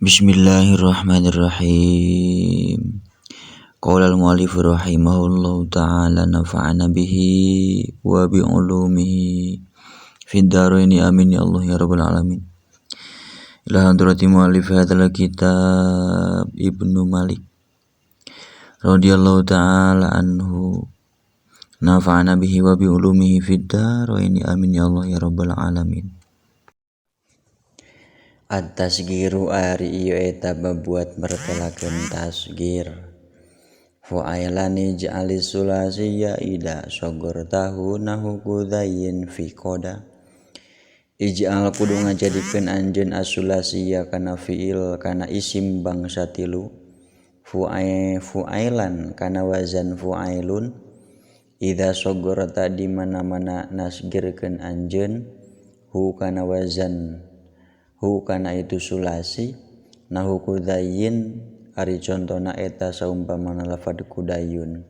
Bismillahirrahmanirrahim. Qala al-mu'allif rahimahullahu ta'ala nafa'ana bihi wa bi ulumihi fid dharaini amin ya Allah ya rabbal alamin. Ila hadrati mu'allif hadzal kitab Ibnu Malik radhiyallahu ta'ala anhu nafa'ana bihi wa bi ulumihi fid dharaini amin ya Allah ya rabbal alamin. At-tasgiru ari ieu eta babuat mertelakeun tasgir. Fu'ailani ja'ali sulasiya ida sogor tahunahu kudayin fi koda. Ij'al kudu ngajadikeun anjeun as-sulasiya kana fi'il kana isim bangsa tilu. Fu'ailan kana wazan fu'ailun. Idza sogorta di mana-mana nasgirkeun anjeun hu kana wazan hu kana itu sulasi nahu kudayin ari contona eta saumpamana lafad kudayun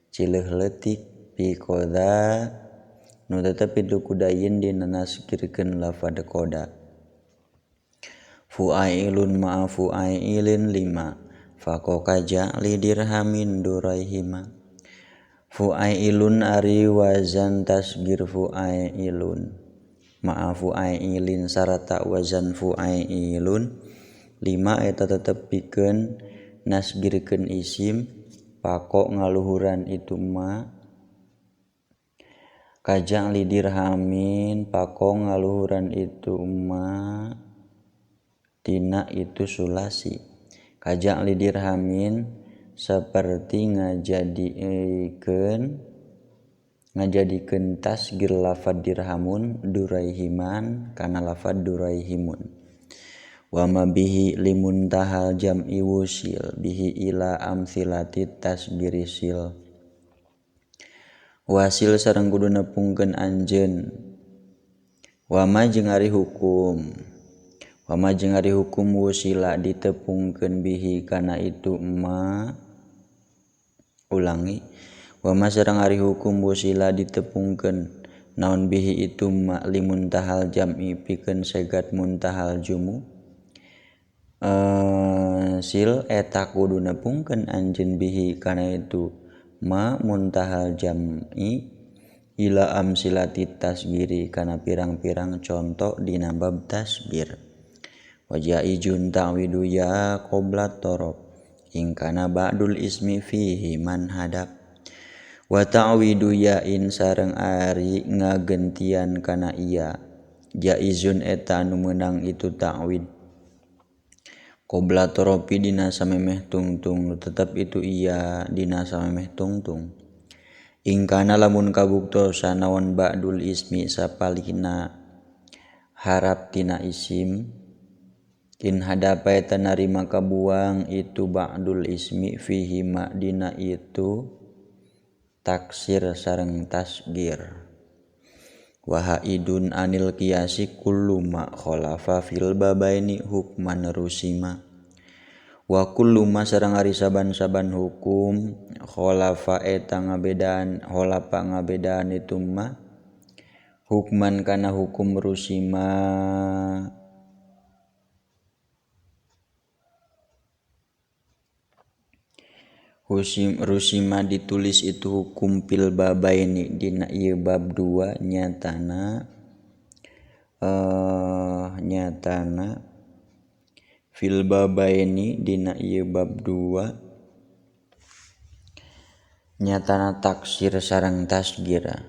cileuh leutik pi koda nu tetep itu kudayin dina nasgirkeun lafad koda. Fu'ailun ma'a fu'ailin lima faqoka ja'li dirhamin duraihima. Fu'ailun ari wazan tasgir fu'ailun ma'a fu'ailin sarata wazan fu'ailun lima eta tetep pikeun nasgirkeun isim pako ngaluhuran itu ma kajang lidirhamin pako ngaluhuran itu ma tina itu sulasi kajang lidirhamin seperti ngajadikeun tasgir lafad dirhamun duraihiman kana lafad duraihimun. Wa ma bihi limuntahal jam'i wusil bihi ila amsilati tasgirisil. Wasil sareng kudu nepungkeun anjeun. Wa ma jeung ari hukum. Wa ma jeung ari hukum wusila ditepungkeun bihi kana itu ma ulangi. Wa ma sareng ari hukum wusila ditepungkeun naon bihi itu ma limuntahal jam'i pikeun segat muntahal jumu. Sil eta kudu nepungkeun anjeun bihi kana itu ma muntahal jam'i ila amsilati tasgiri kana pirang-pirang conto dina bab tasgir. Wa jaizun ta'widu ya qabla tarab ing kana ba'dul ismi fihi man hadap. Wa ta'widu ya'in sareng ari ngagentian kana iya jaizun eta anu meunang itu ta'wid qabla toropi dina samemeh tungtung tetep itu iya dina samemeh tungtung. Ingkana lamun kabuktosan naon ba'dul ismi sapalihna harap tina isim in hadapa eta narima kabuang itu ba'dul ismi fihi ma dina itu taksir sareng tasgir. Wa haidun anil qiyasi kullu ma khalafa fil babaini hukman rusima. Wa kullu ma sareng ari saban-saban hukum khalafa eta ngabedaan khalafa ngabedaan itu ma hukman kana hukum rusima. Rusima ditulis itu hukum fil babaini dina ieu bab 2 nyatana nyatana fil babaini dina ieu bab 2 nyatana taksir sareng tasgira.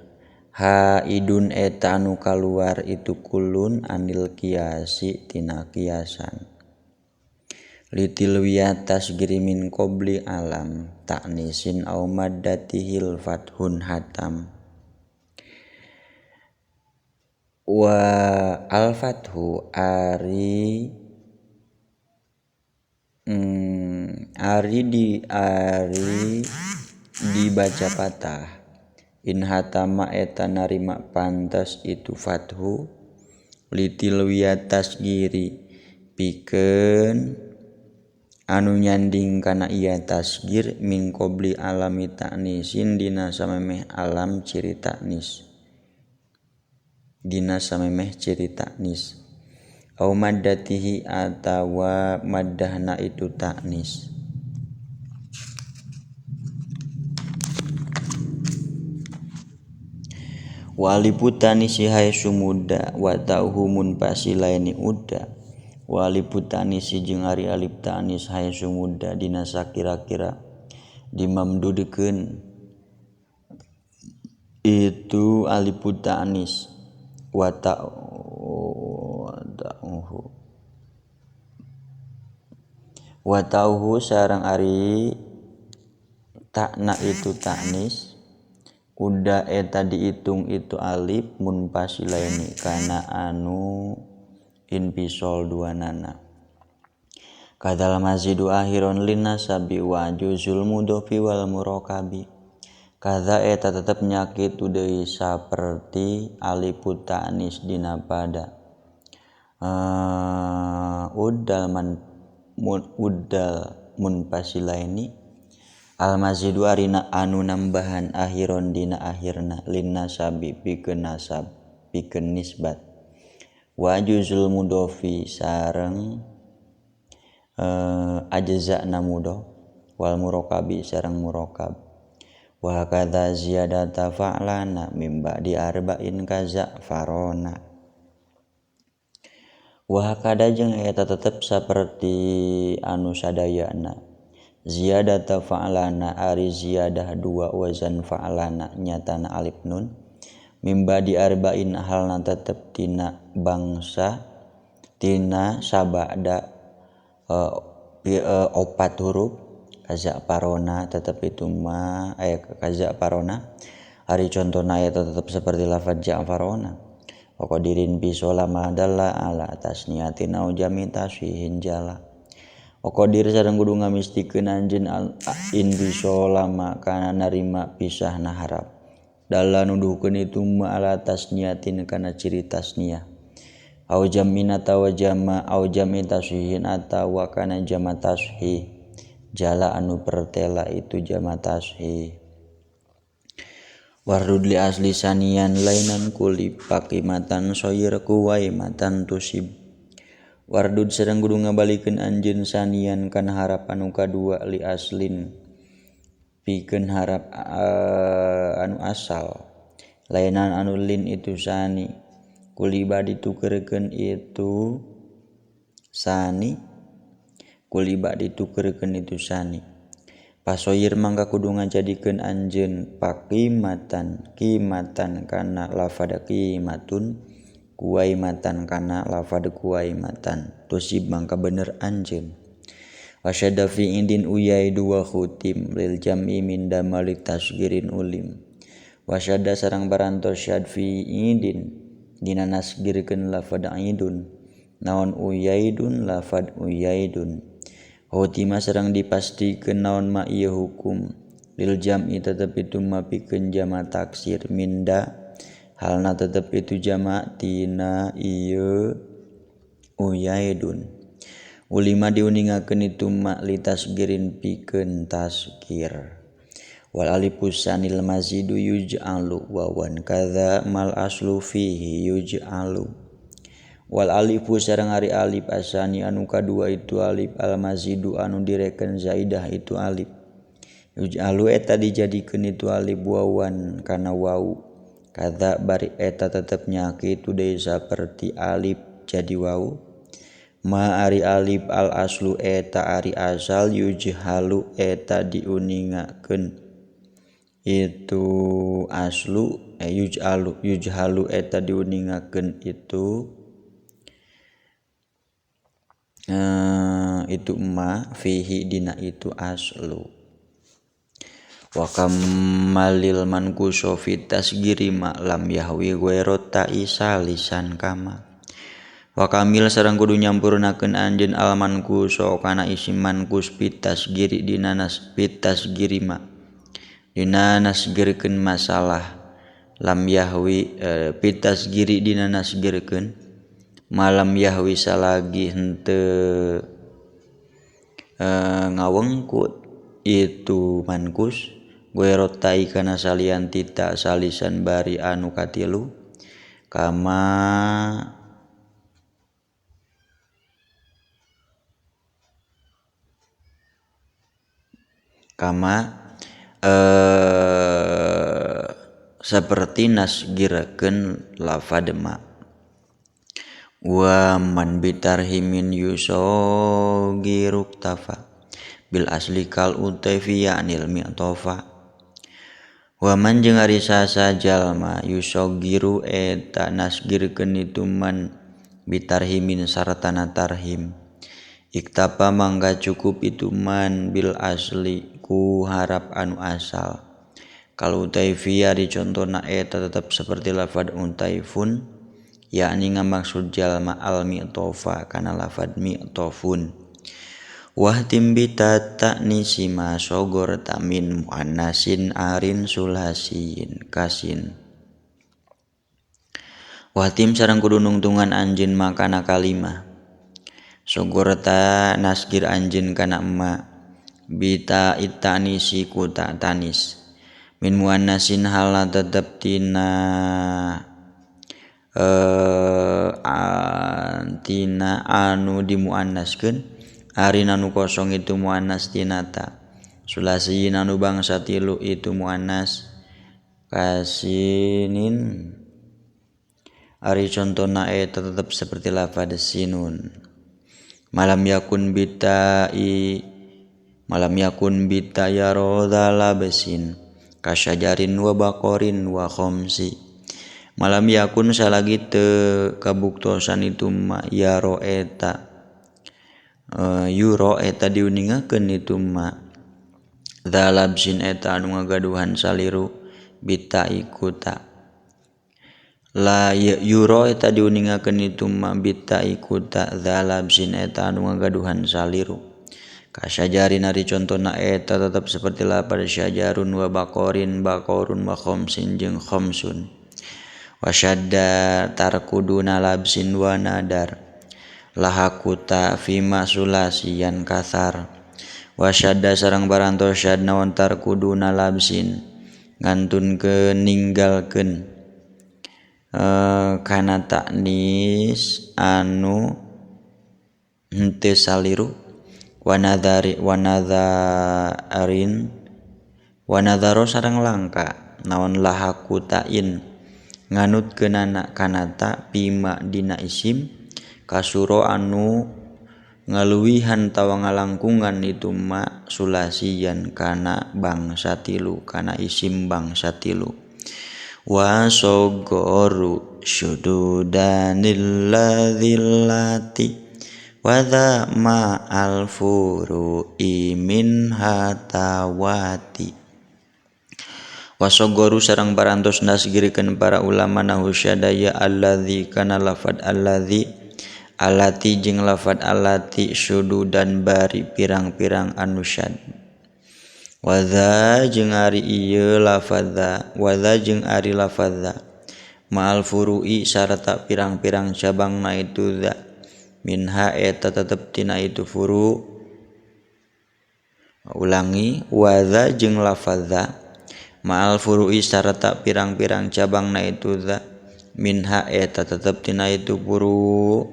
Haidun eta anu kaluar itu kulun anil qiyasi tina kiasan. Litilwiya tasgiri min qabli alam ta'nisin au maddatihil fathun hatam. Wa al fathu ari ari di ari dibaca patah. In hatama eta narima pantas itu fathu litilwiya tasgiri pikeun anu nyanding kana iya tasgir min qabli alami ta'nisin dina samemeh alam ciri ta'nis dina samemeh ciri ta'nis. Au maddatihi atawa maddahna itu ta'nis. Wa alifu ta'nisi haitsu mudda wa ta'uhu munfasilaini udda. Wa alifu ta'nisi jeung ari alif ta'nis haitsu mudda dina sakira-kira dimamdudkeun itu alifu ta'nis wa ta'uhu wa ta'uhu sareng ari ta'na itu ta'nis udah eta dihitung itu alif munfasilaini kana anu infisol dua nana. Kadal mazidu akhiron linasabi wa juzul mudhofi wal murakabi. Kadza eta tetep nyakitu deui saperti alifu ta'nis dina pada udal man udal munfasilaini al mazidu arina anu nambahan akhiron dina akhirna linnasabi pikeun nasab pikeun nisbat wa juzul mudhofi sareng ajza'na mudhof wal murakabi sareng murakab wa hakadza ziyadata fa'lana mim ba'di arba'in kaza farona wa hakada jeung eta tetep saperti anu sadayana ziyadata fa'lana ari ziyadah dua wazan fa'lana nyatana alif nun mimba di arba'in halna tetep tina bangsa tina sabada opat huruf kaza parona tetep itu ma kaza parona ari contona eta tetep seperti lafaz ja'farona wa qadirin bi solama dalla ala tasniyatin au jami tashihin jala. Okodir sareng kudu ngamistikeun anjeun in bisolama kana narima pisahna harap. Dalla nuduhkeun itu ma ala tasniyatin kana ciri tasniyah. Au jamin atawa jama au jami tashihin atawa kana jama tashih. Jala anu pertela itu jama tashih. Wardud li asli sanian lainan kuli pakimatan soyir kuwaimatan tusib. Wardud sareng kudu ngabalikeun anjeun sanian kana harap anu kadua li aslin pikeun harap anu asal lainan anu lin itu sani kuliba ditukeurkeun itu sani kuliba ditukeurkeun itu sani pasoyir mangka kudu ngajadikeun anjeun pakimatan kimatan kana lafadz kimatun kuwaimatan kana lafad kuwaimatan tusib mangka bener anjeun wasyada fi indin uyai dua khutim lil jam'i min damalik tasgirin ulim wasyada sareng barantos syad fi indin dina nasgirkeun lafad idun naon uyaidun lafad uyaidun khutima sareng dipastikeun naon ma ieu hukum lil jam'i tetep itu ma pikeun jama taksir minda halna tetep itu jama tina ieu uyaidun ulima diuningakeun itu ma litasgirin pikeun tasgir wal alifusanil mazidu yuj'alu wa wan kadza mal aslu fihi yuj'alu wal alifu sareng ari alif asani anu kadua itu alif al mazidu anu direken zaidah itu alif yuj'alu eta dijadikeun itu alif wawan kana wau kadza bari eta tetep nyakitu deui saperti alif jadi wau ma ari alif al aslu eta ari asal yujhalu eta diuningakeun itu aslu yujhalu yujhalu eta diuningakeun itu itu ma fihi dina itu aslu. Wa kamalil mankuso fi tasgiri ma lam yahwi ghairu ta'isa lisan kama. Wa kamil sareng kudu nyampurnakeun anjeun al mankuso kana isim mankus fi tasgiri dina nas fi tasgiri ma. Dina nasgirkeun masalah lam yahwi fi tasgiri dina nasgirkeun malam yahwi salagi henteu ngawengkut itu mankus ghairotai kana salian tita salisan bari anu katilu kama Kama seperti nasgirakeun lafad ma. Wa man bitarhimin yusogiruk tafa bil asli kal utaifi ya'nil mi'tofa. Wa man jeung ari sasa jalma yusogiru eta nasgirkeun itu man bitarhimin sartana tarhim. Iktapa mangga cukup itu man bil asli ku harap anu asal. Kalau utaifi ari contona eta tetep seperti lafad utaifun yakni ngamaksud jalma al mi'tofa kana lafad mi'tofun. Wahtim bita ta'nisi ma sogor tamin muannasin arin sulasiin kasin. Wahtim sareng kudu nungtungan anjeun makana kalimah. Sogor ta nasgir anjeun kana emma bita itanisi ku ta tanis. Min muannasin hala tetep tina tina anu dimuannaskeun. Arin anu kosong itu muannas tina ta. Sulasiin anu bangsa tilu itu muannas kasinin. Ari contona eta tetep seperti lafadz sinun. Malam yakun bitai malam yakun bitaya rodala besin kasyajarin wa baqarin wa khamsi. Malam yakun salagi teu kabuktosan itu ma yaro eta yuro eta diuningakeun itu ma dzalabsin eta anu ngagaduhan saliru bita ikuta. La yuro eta diuningakeun itu ma bita ikuta dzalabsin eta anu ngagaduhan saliru. Kasyajarin ari contona eta tetep seperti lapar syajarun wa baqarin baqarun wa khamsin jeung khamsun. Wasyadda tarkuduna labsin wa nadar lahakuta fima sulasian kasar. Wasyadda sareng parantos syad naon tarkuduna labsin ngantunkeun ninggalkeun kana taknis anu henteu saliru. Wanadhari wanadharin wanadharo sareng langka naon lahakutain nganutkeunana kana ta pima dina isim kasuro anu ngaluwihan tawa ngalangkungan itu ma sulasian kana bangsa tilu kana isim bangsa tilu. Wa sogoru syududanil ladzillati wa dha ma al furu'i min hatawati. Wasogoru sareng parantos nasgirikeun para ulama nahu syadaya alladzi kana lafad alladzi alati jeung lafad alati syududan bari pirang-pirang anu syad. Wadza jeung ari ieu lafadza wadza jeung ari lafadza ma'al furu'i sarta pirang-pirang cabangna itu dza minha eta tetep tina itu furu. Ulangi wadza jeung lafadza ma'al furu'i sarta pirang-pirang cabangna itu dza minha eta tetep tina itu furu.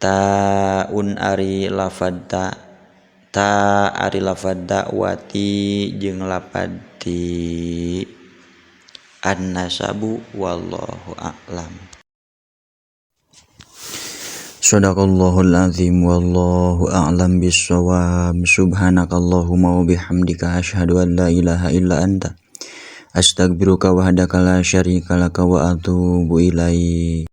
Taun ari lafad ta, ta ari lafad ta wati jeung lafad ti. An-nasabu wallahu a'lam. Shadaqallahul azim wallahu a'lam bissawab. Subhanakallahumma wa bihamdika asyhadu an la ilaha illa anta astaghfiruka wahdaka la syarika laka wa atubu ilaik.